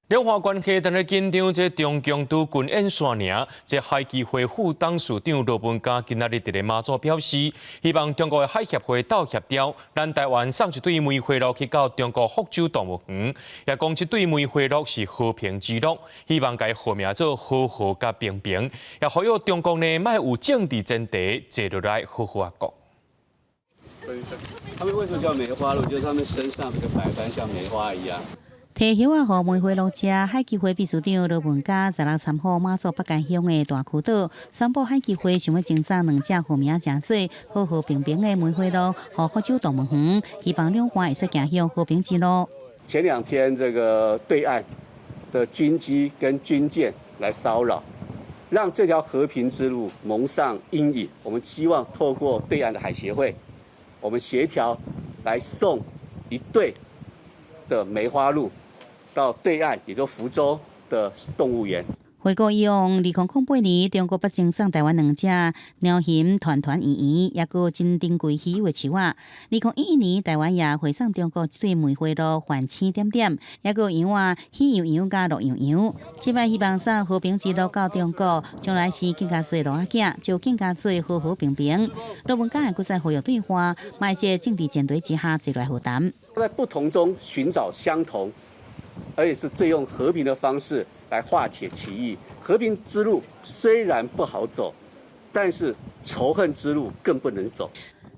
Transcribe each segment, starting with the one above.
兩岸關係當咧緊張，這中共拄軍演煞爾，這海基會副董事長羅文嘉今仔日佇咧馬祖表示，希望中國的海協會鬥協調，咱台灣送一對梅花鹿去到中國福州動物園，也講這對梅花鹿是和平之鹿，希望共號名做和和佮平平，也呼籲中國呢莫有政治前提，坐落來好好仔講。他們為什麼叫梅花鹿？就是他們身上這個白斑像梅花一樣。提葉仔予梅花鹿食，海基會秘書長羅文嘉十六參訪馬祖北竿鄉的大坵島，宣布海基會想欲贈送兩隻號名稱做和和平平的梅花鹿，予福州動物園，希望兩岸會使行向和平之路。前兩天，這個對岸的軍機跟軍艦來騷擾，讓這條和平之路蒙上陰影。我們希望透過對岸的海協會，我們協調來送一對的梅花鹿到對岸，也就福州的動物園。回顧以往，2008年，中國捌贈送台灣兩隻貓熊團團圓圓，抑閣真珍貴稀有的樹仔。2011年，台灣也回送中國一對梅花鹿繁星點點，抑閣羊仔喜洋洋佮樂洋洋。這擺希望送和平之路到中國，將來生更加濟鹿仔囝，就更加濟和和平平。羅文嘉會閣再呼籲對話，莫佇政治前提之下坐來和談。在不同中尋找相同，而且是最用和平的方式來化解歧異。和平之路雖然不好走，但是仇恨之路更不能走。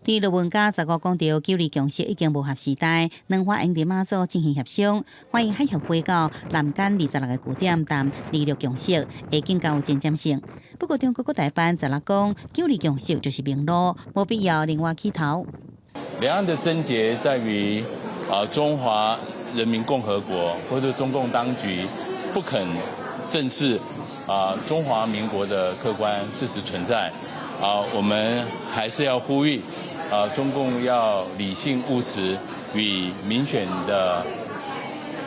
對羅文嘉十五講著九二共識已經無合時代，兩岸應佇馬祖進行協商，歡迎海協會到南竿26個據點談二六共識，會更加有前瞻性。不過中國國台辦十六講九二共識就是明路，無必要另外起頭。兩岸的症結在於啊，中華人民共和國或者中共當局不肯正視啊中華民國的客觀事實存在啊，我們還是要呼籲啊中共要理性務實，與民選的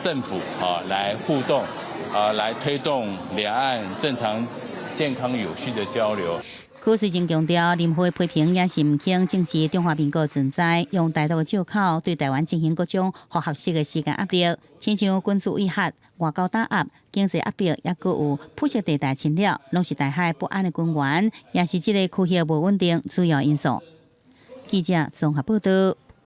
政府啊來互動啊，來推動兩岸正常、健康、有序的交流。柯瑞正強調，任何批評也是毋肯正視中華民國存在，用台獨的藉口對台灣進行各種複合式的施加壓力，親像軍事威嚇、外交打壓、經濟壓迫，抑閣有灰色地帶侵略，攏是台海不安的根源，也是這個區域無穩定主要因素。記者綜合報道。